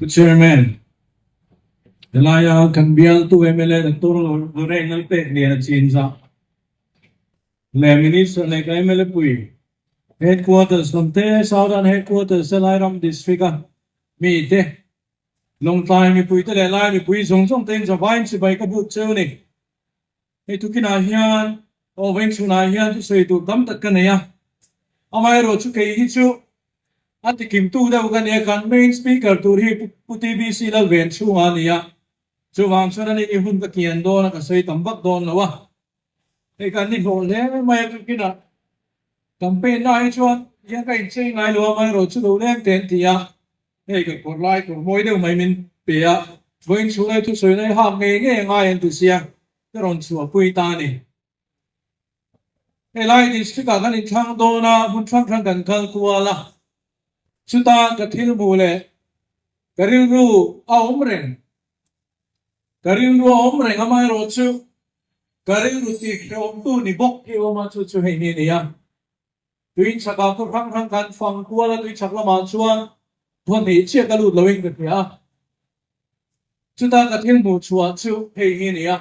Chairman, helaia kan bialtu mla Doctor Lorraine Lalpekliana chinzah leh Minister leh ka mla pui Headquarters lam te, Southern Headquarters te Lairam District a mi te, Lawngtlai mipui te leh Lai mipui zawng zawng te in zavaiin chibai ka buk cheu ni. Hei tukinah hian aw vawiin chhunah hian thusawi tur tam tak ka nei a, amaherawhchu kei hi chu a tikimtu deuh ka nia, kan main speaker tur hi Pu TBC Lalven chhungah a ni a, chuvang chuan ani hi hun ka kian dawn a, ka sawi tam vak dawn lo a, hei kan ni hlawh hle mai a tukinah campaign na hi chuan hian ka inchei ngai lo a, amaherawhchu lo leng teh an ti a. Hei ka kawr lai tur mawi deuh mai min pe a, vawiin chhunglai thusawi lai hak ngei ngei a ngai an ti sia, ka rawn chhuahpui ta a ni. Helai district ah kan inthlang dawn a, hmun hrang hrang kan kal kual a, chuta ka thil hmuh leh ka rilru a awm reng, ka rilru a awm reng amaherawhchu ka rilru tih hrehawmtu ni bawk hi a awm a, chu chu hei hi a ni a. Tui chhakah khaw hrang hrang khan fang kual a, tui chhak lamah chuan thawhnih chiah ka lut loin ka hria a. Chuta ka thil hmuh chhuah chu hei hi a ni a,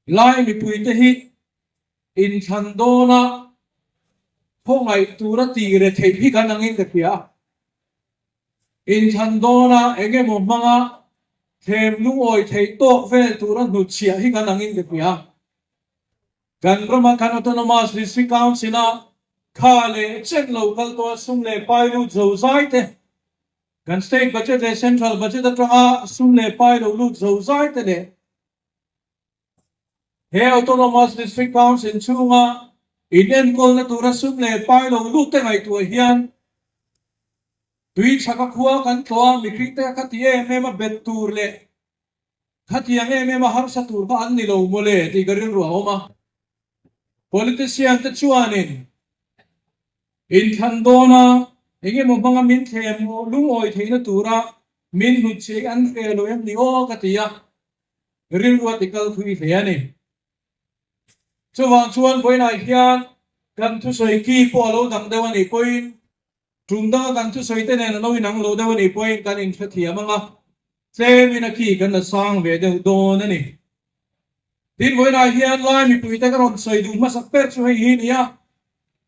Lai mipuite hi inthlan dawna khawngaih tura tih re theih hi kan angin ka hria a. Inthlan dawna eng emaw hmanga thlem lungawi theih tawk vel tura hnutchhiah hi kan angin ka hria a. Kan rama kan Autonomous District Council-a kha leh chen lo kal tawh a sum leh pai lut zo zai te, kan State Budget leh Central Budget atanga sum leh pai lo lut zo zai te leh he Autonomous District Council chhunga inenkawlna tura sum leh pai lo lut te ngaihtuah hian tui chhaka khua kan tlawh a, mihring te kha ti em em a bet tur leh Khatiang em em a harsa tur kha an ni lo mawle tih ka rilru a awm a. Politician te chuanin inthlan dawna eng emaw hmanga min thlem lungawi theihna tura min hnutchhiah hi an hreh lo em ni aw ka ti a, rilru a tikal thui hle a ni. Chuvang chuan vawiinah hian kan thusawi ki pawh a lo dang deuh a nih pawhin Tum danga kan thusawi te nen a lo inang lo deuh a nih pawhin kan inhrethiam ang a, tlemin a khi kan la sang ve deuh dawn a ni. Tin, vawiinah hian Lai mipuite ka rawn sawi duh hmasak ber chu hei hi ni a,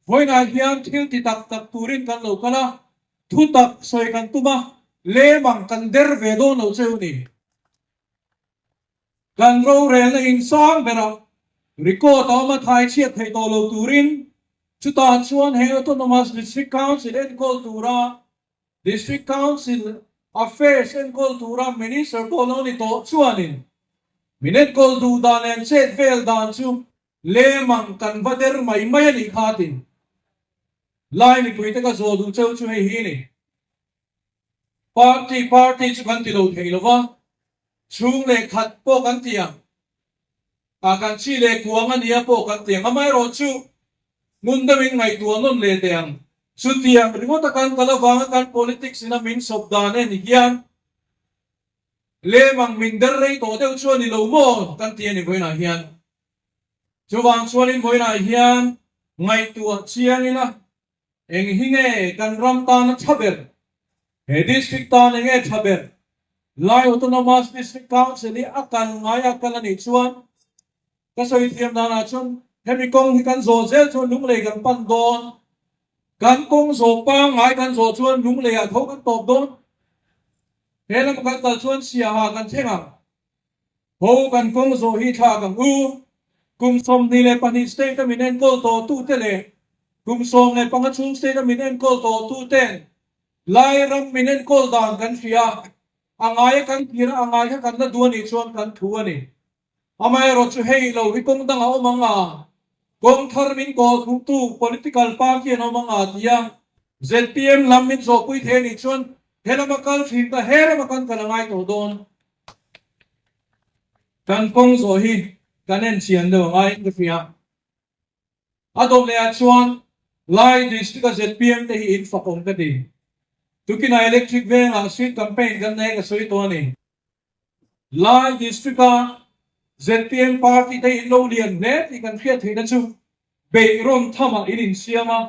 vawiinah hian thil ti tak tak turin kan lo kal a, thu tak sawi kan tum a, lem ang kan der ve dawn lo cheu ni. Kan rorelna insang berah record a awm a, thai chhiat theih tawh lo turin chutah chuan he Autonomous District Council enkawl tura District Council Affairs enkawl tura Minister pawh lo ni tawh chuanin min enkawl duh dan leh an chet vel dan chu lem ang kan va der mai mai a nih kha tin Lai mipuite ka zawh duh cheu chu hei hi a ni. Party party chu kan ti lo thei lo va, chhung leh khat pawh kan ti ang, ah kan chi leh kuang a nia pawh kan ti ang, amaherawhchu hmun deuhin ngaihtuah nawn leh teh ang. Chutiang ringawta kan kal avanga kan politics ina min sawp dan en hian lem ang min der rei tawh deuh chu a ni lo maw kan ti a ni vawiinah hian. Chuvang chuanin vawiinah hian ngaihtuah chiang ila Eng hi nge kan ram tana tha ber? He district tan eng nge tha ber? Lai Autonomous District Council hi a kal ngai a kal a nih chuan ka sawi thiam danah chuan hemi kawng hi kan zawh zel chuan Lunglei kan pan dawn. Kan kawng zawh pangngai kan zawh chuan Lungleiah tho kan tawp dawn. He lama kan kal chuan Siaha kan thleng ang. Ho kan kawng zawh hi thlak ang u. Kum 22 state a min enkawl tawh tute leh kum 15 chhung state a min enkawl tawh tuten Lai ram min enkawl dan kan hria a, a ngaia kan thlir a, a ngai kha kan la duh a nih chuan kan thu a ni. Amaherawhchu hei lo hi kawng dang a awm ang a, kawng thar min kawl thuhtu political party an awm ang a tia zpm lam min zawhpui thei a nih chuan he lama kal thin ta he rama kan kal a ngai tawh dawn. Kan kawng zawh hi kan en chian deuh a ngaiin ka hria. A dawt leh ah chuan Lai District a zpm te hi in fak awm ka ti. Tukinah Electric vengah street campaign kan nei ka sawi tawh a ni. Lai District a zpm party te in lo lian hle tih kan hriat theihna chu beih rawn thamah in insiam a.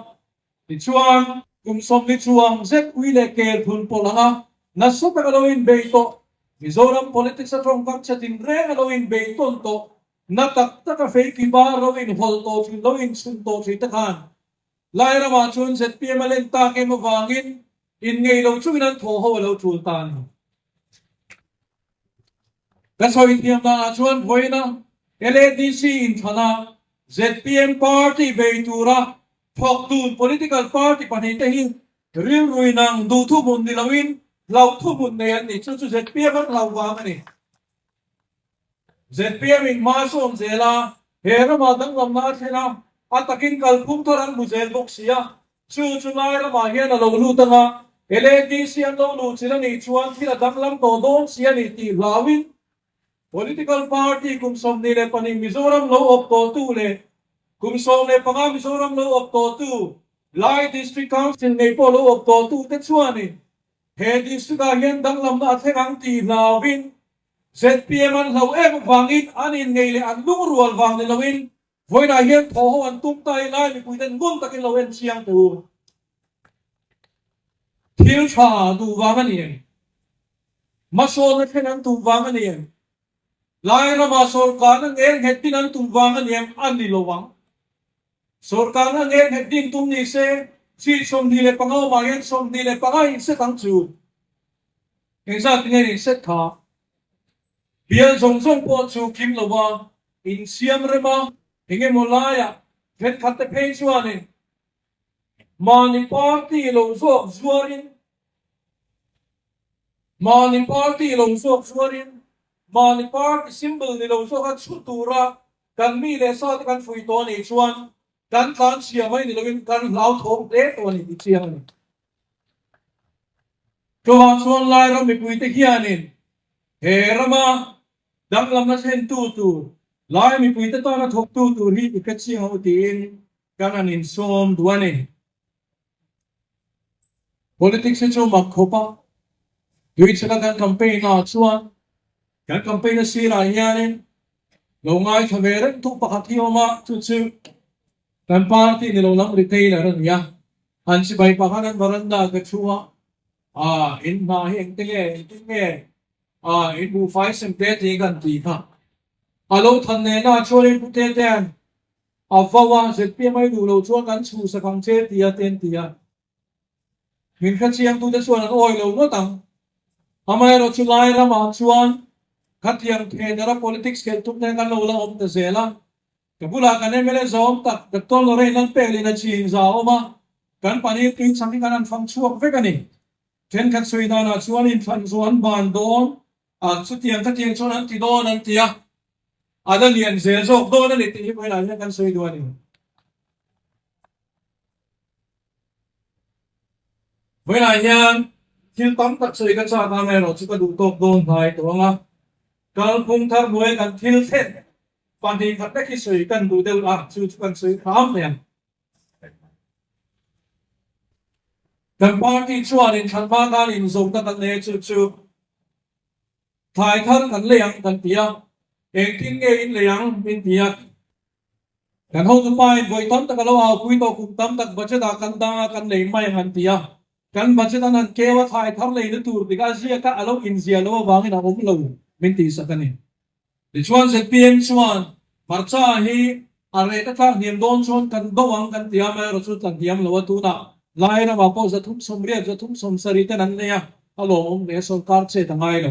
Tichuan kum 40 chuang zet ui leh kel phun pawlh anga. Nasa tak a lo inbei tawh. Mizoram politics a tawngkam che tinreng a lo inbei tawn tawh. Na tak tak a feiki bar lo inhawlh tawh thin, lo inchhun tawh thin te khan Lai ramah chuan zpm a len tak em avangin inngei lo chungin an thaw ho a lo tul ta a ni. Ka sawi thiam danah chuan vawiina LADC inthlana zpm party bei tura thawk dun political party pahnihte hi rilrui nang duh thuhmun ni loin hlauh thuhmun nei an ni. Chu chu zpm an hlauh vang a ni. Zpm in hma sawm zel a, he ramah danglamna a thlen a, a takin kalphung thar an hmu zel bawk si a, chu chu lai ramah hian a lo lut ang a, LADC an lo luh chil a nih chuan thil a danglam tawh dawn si a ni tih hlauin Political Party kum 22 Mizoram lo awp tawhtu leh kum 15 Mizoram lo awp tawhtu Lai District Council ngei pawh lo awp tawhtu te chuanin he district ah hian danglamna a thleng ang tih hlauin Zpm an hlauh em vangin an inngei leh an lungrual vang ni loin vawiinah hian thaw ho an tum ta i lai mipui ten ngun takin lo en chiang tur thil tha duh vang a ni em? Hmasawnna thlen an tum vang a ni em? Lai ramah sawrkarna ngel nghet din an tum vang a ni em? A ni lo ang. Sawrkarna ngel nghet din tum ni se chi 25 awmah hian 25 inset ang chu. Engzat nge inset kha? Bial zawng zawng pawh chu kim lo a, insiam rem a, engemaw laiah thenkhat te phei chuanin mahni party lo zawk zuarin mahni party lo zawk zuarin mahni party symbol ni lo zawka chhu tura kan mi leh sa te kan fuih tawh a nih chuan kan tlanchhia mai ni loin kan hlauthawng hle tawh a ni tih chiang a ni. Chuvang chuan Lairam mipuite hianin he rama danglamna thlentu tur, Lai mipuite tana thawktu tur hi i hre chiang ho tiin kan han insawm duh a ni. Politics hi chu mak khawp a, tuichheka kan campaign ah chuan kan campaign a sirah hianin lo ngaithla ve reng thu pakhat hi a awm a, chu chu Kan party ni lo lam retailer a ni a, an chibai pah khan an veranda ka thu a, ah in hna hi engte nge engtin nge ah in buhfai sem te tiin kan ti kha. A lo than nena chuanin Pu Tetea'n a vau a, zpm ai duh lo chuan kan chhuhsak ang che ti a te an ti a. Min hrechiangtute chuan an awi lo ngawt ang. Amaherawhchu lai ramah chuan khatiang thenara politics khelh tum te kan lo la awm ta zel a. Ka bulah kan mla zawm tak Doctor Lorraine Lalpeklin a chin za a awm a, kan paneer tui chang hi kan han fang chhuak vek a ni. Thenkhat sawi danah chuan inthlan zawh an ban dawn a, chutiang khatiang chuan an ti dawn an ti a, a la lian zel zawk dawn a ni tih hi vawiinah hian kan sawi duh a ni. Vawiinah hian thil tam tak sawi ka chak a, amaherawhchu ka duh tawk dawn hnai tawh ang a, kalphung thar hnuai kan thil thlen pahnih khat vek hi sawi kan duh deuh a, chu chu kan sawi hram mai ang. Kan party chuan inthlan hma khan inzawmna kan nei a, chu chu thlai thar kan lei ang kan ti a, engtin nge in lei ang min ti a. Kan hotupa in vawi tam tak a lo aupui tawh kum tam tak budget ah kan dang a kan lei mai ang an ti a, kan budget an han keu a thlai thar leina tur dik a ziak a a lo inziah loh avangin a awm lo min tihsak a ni. Tichuan zpm chuan hmarcha hi a rate a tlak hniam dawn chuan kan do ang kan ti a, amaherawhchu chu tla hniam lo a tunah Lai ramah pawh 380 370 ten an nei a, a lawmawm hle sawrkar chet a ngai lo.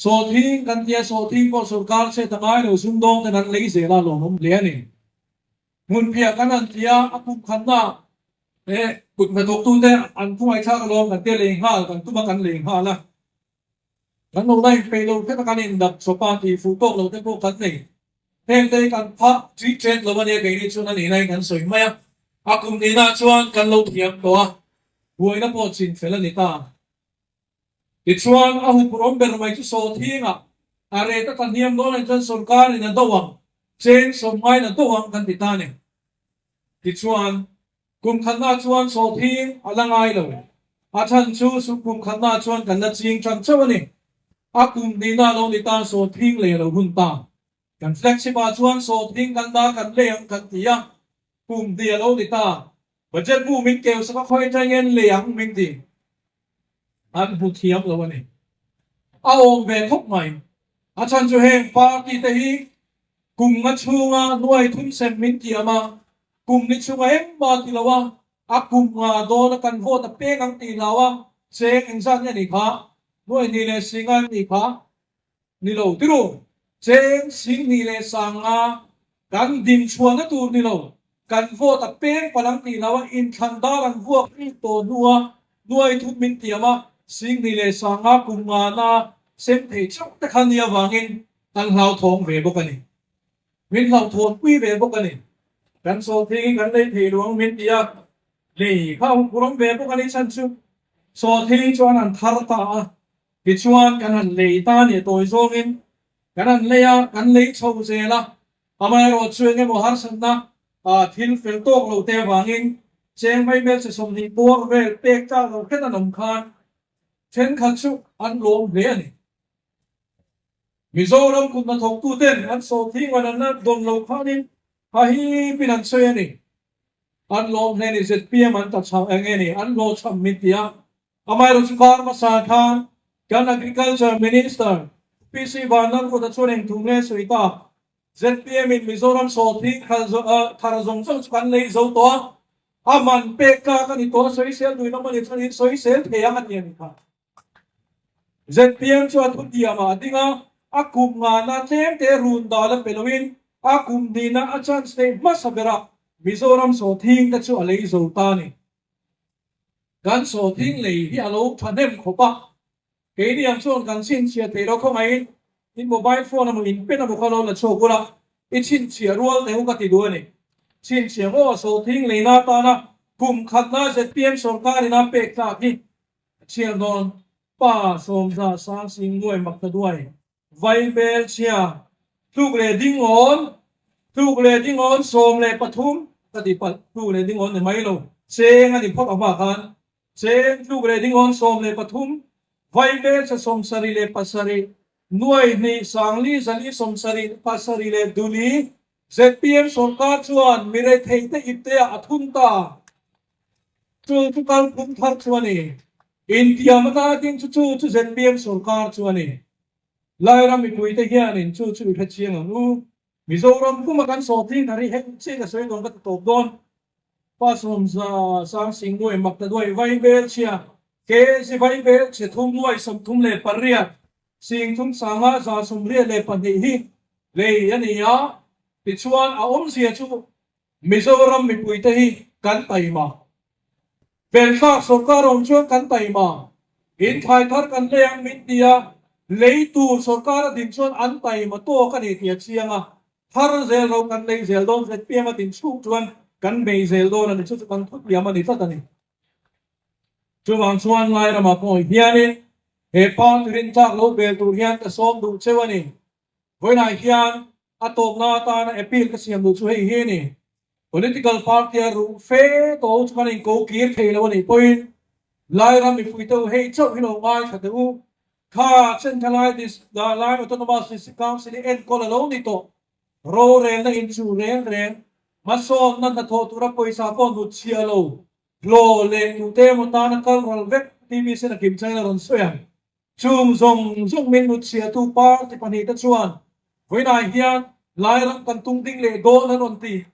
Sawhthing kan tia sawhthing pawh sawrkar chhe ta ngai lo sumdawng ten an lei zel a lawmawm hle a ni. Hmunphiah kan han tia a kum khatna eh kut hnathawktute an khawngaihthlak alawm kan tia lei nghal kan tum a kan lei nghal a. Kan lo la inpeih lo hret a kan indap chawp a tih fuh tawk lo te pawh kan nei. Heng te hi kan phah tui chen lo a nia keini chuan a nihna in kan sawi mai a. A kum nihna chuan kan lo thiam tawh a, buaina pawh chinfel a ni ta. Tichuan, a huphurhawm ber mai chu sawhthingah a rate a tlahniam dawn anih chuan sawrkarin a do ang, cheng sawmngaiin a do ang kan ti ta a ni. Tichuan, kum khatnaah chuan sawhthing a la ngai lo. A chhan chu kum khatnaah chuan kan la ching tan chauh a ni. A kum hnihna lo ni tan sawhthing lei a lo hun ta. Kan flagship ah chuan sawhthing kan dah kan lei ang kan ti a, kum hnih a lo ni ta. Budget bu min keu sak a khawi atangin lei ang min ti. An hmu thiam lo a ni. A awm ve khawp mai. A chhan chu heng party te hi kum nga chhunga nuai thum sem min tiam a, kum ni chhunga engmah ti lo a, a kum nga dawn a kan vote a peng ang tih hlau a, cheng engzat nge ni kha? Nuai hnih leh si nga ni kha? Ni lo tiru. Cheng sing hnih leh sang nga kan din chhuahna tur ni lo. Kan vote a peng palh ang tih lo a, inthlan dar an vuak rik tawh hnua nuai thut min tiam a, sing hnih leh sang nga kum nga na sem thei chauh te kha nia vangin kan hlauthawng ve bawk a ni. Min hlauhthawn pui ve bawk a ni. Kan sawhthing hi kan lei thei lo ang min ti a, lei kha a huphurh awm ve bawk a ni chhan chu sawhthing chuan an thar ta a, Tichuan, kan han lei ta nia tawi zawngin kan han lei a, kan lei chho zel a. Amaherawh chu eng emaw harsatna thil fel tawk lo te avangin cheng mai hmelchhe 20 bawr vel pek tlak lo hret an awm khan thenkhat chu an lawm hle a ni. Mizoram kut hnathawktuten an sawhthing an an dawn lo khanin ha hipin an sawi a ni. An lawm hle ni zpm an ta chhang eng nge ni an hlawhchham min ti a. Amaherawhchu chu kar hmasa khan kan Agriculture Minister PC Vanlalruata chuan eng thu nge sawi ta? Zpm in Mizoram sawhthing thar zawng zawng chu kan lei zo tawh a, a man pek tlak a ni tawh a, sawisel duin awm a ni chuan in sawisel thei ang a ti a ni kha. Zpm chuan thu tiamah a ding a, a kum ngana tlem te run dal a pe loin a kum hnihna a chance neih hmasa berah Mizoram sawhthing te chu a lei zo ta a ni. Kan sawhthing lei hi a lo thahnem khawp a, keini ang chuan kan chhinchhiah theih lo khawngaihin in mobile phone emaw in pen emaw kha lo la chhuak ula, i chhinchhiah rual teh u ka ti duh a ni. Chhinchhiah maw sawhthing leina atana kum khatna zpm sawrkarin a pek tlak hi a chhiar dawn pa sawmza sang sing nuai mak ta duai. Vaibel chhia, tluk leh dingawn, tluk leh dingawn 13 ka ti palh, tluk leh dingawn ni mai lo, cheng a ni phawt ang hma khan, cheng tluk leh dingawn 13, vaibel chhe 77, nuai hnih sangli zali 77 leh duli, zpm sawrkar chuan mi retheite ipteah a thun ta. Chu chu kalphung thar chu a ni. Intiam ata ding chu chu chu zpm sawrkar chu a ni. Lairam mipuite hianin chu chu i hre chiang ang u. Mizoram kuma kan sawhthing thar hi heng chiah ka sawi dawn ka ti tawp dawn. Pa sawmza sang sing nuai mak ta duai vai vel chhia KZ vai vel chhe thum nuai 38 sing thum sanga 182 hi lei a ni a. Tichuan a awmzia chu Mizoram mipuite hi kan taima. Belthlak sawrkar awm chuan kan taima. In thlai thar kan lei ang min ti a, lei tur sawrkar a din chuan an taima tawk a ni tih a chiang a. Thar zel ro kan lei zel dawn zpm a din chhung chuan kan bei zel dawn a ni, chu chu kan thutliam a ni tlat a ni. Chuvang chuan Lairamah pawh hianin he party rintlak lo bel tur hian ka sawm duh cheu a ni. Vawiinah hian a tawpna atana appeal ka siam duh chu hei hi a ni. Political party a ruh fe tawh chu kan inko kir thei lo a nih pawhin Lairam mipui te u hei chauh hi lo ngaithla teh u. Kha Central Lai Autonomous District Council hi enkawl a lo ni tawh. Rorelna inchuh reng reng, hmasawnna hnathawh tura pawisa pawh hnut chhiah lo, hlawh leh tute emaw tana kal ral vek TV sen a kim changin a rawn sawi ang. Chung zawng zawng min hnutchhiahtu party pahnihte chuan vawiinah hian Lairam kan tum ding leh dawn an rawn ti.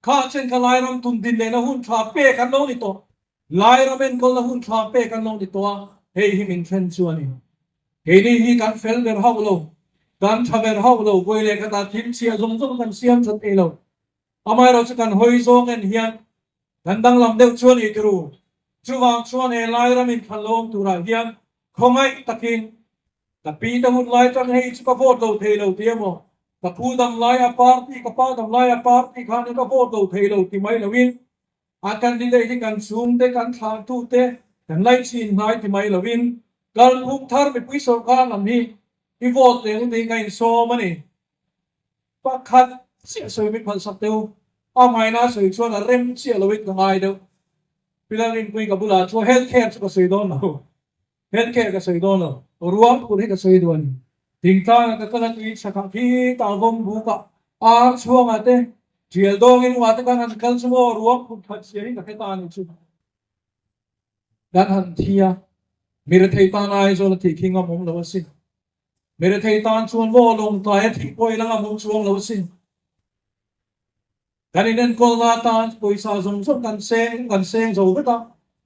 Kha chen kha Lairam tum din lehna hun tha pek an lo ni tawh. Lairam enkawlna hun tha pek an lo ni tawh a, hei hi min thlen chu a ni. Keini hi kan fel ber hauh lo, kan tha ber hauh lo, vawi leh khatah thil chhiah zawng zawng kan siam that thei lo. Amaherawhchu kan hawi zawng en hian Kan danglam deuh chuan i tiru. Chuvang chuan he lai ram inthlanlawm turah hian khawngaih takin ka pi te hun lai tang hei chu ka vote lo thei lo ti emaw, ka pu dam lai a party, ka pa dam lai a party khan hi ka vote lo thei lo ti mai loin a candidate hi kan chhungte, kan thlahtute, kan laichin hnai ti mai loin kalphung thar mipui sawrkar lam hi i vote leh hun hi ka insawm a ni. Pakhat chiah sawi min phalsak deuh, a hmaina sawi chuan a rem chiah loin ka ngai deuh. Pilar Rinpui ka bulah chuan health care chu ka sawi dawn lo, health care ka sawi dawn lo, ruang tur hi ka sawi duh a ni. Thingtlangah ka kal a tui chhakah khi tah vawm bukah ar chhuangah te tial dawngin uah te khan han kal chu maw ruang phut khat sia hi ka hre ta a ni chu. Kan han thi a. Mi rethei tan Aizawl a thih khi ngam awm lo asin. Mi rethei tan chuan maw lawngtlai a thih pawh i la ngam awm chuang lo asin. Kan inenkawl na atan pawisa zawng zawng kan seng kan seng zo vek a,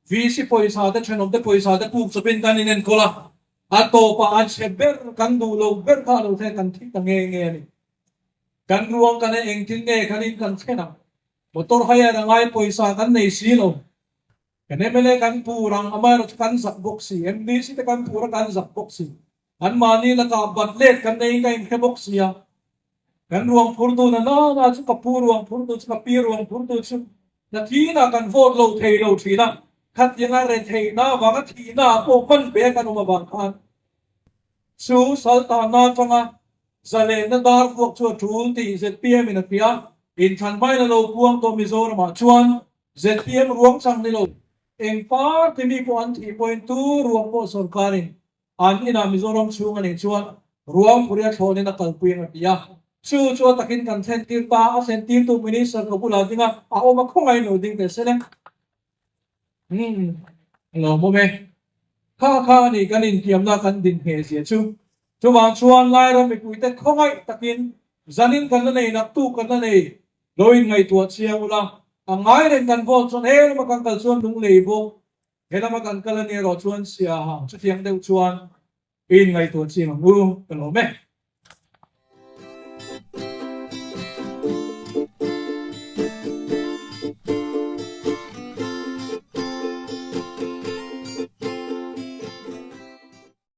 VC pawisa te thenawm te pawisa te puk chawpin kan inenkawl a, a tawpah a chhe ber kan duh lo ber kha a lo thleng kan thih ta nge nge a ni. Kan ruang kan en engtin nge kan in kan thlen ang? Motor hire a ngai pawisa kan nei si lo. Kan mla kan pur ang, amaherawhchu kan zak bawk si, MDC te kan pur a kan zak bawk si, anmahni lakah bat let kan nei in ka inhre bawk si a, kan ruang phur tu na na chu ka pu ruang phur tu chu ka pi ruang phur tu chu na thihna kan vote lo thei lo thin a, khatianga retheihna avanga thihna ah pawh hman ve a kan awm avang khan chu saltanna atanga zalenna dar vuak chu a tul tih zpm in a hria, inthlan hmain a lo puang tawh Mizoramah chuan ZPM ruang chang ni lo, eng party mi pawh an thih pawhin tu ruang pawh sorkarin an inah Mizoram chhung a nih chuan ruang phuria thlawnin a kalpui ang a ti a. Chu chu a takin kan thlen tir ta, a thlen tirtu Minister ka bulah ding a, a awm a khawngaih lo ding teh se le. Umm, a lawmawm e. Kha kha a ni kan intiamna kan din ngheh zia chu. Chuvang chuan Lairam mipuite khawngaih takin zanin kan la nei, naktuk kan la nei Lo in ngaihtuah chiang ula, a ngai reng kan vote chuan he lama kan kal chuan lung lei bawk, he lama kan kal a ni erawh chuan sia hang chutiang deuh chuan i in ngaihtuah chiang ang u ka lawm e.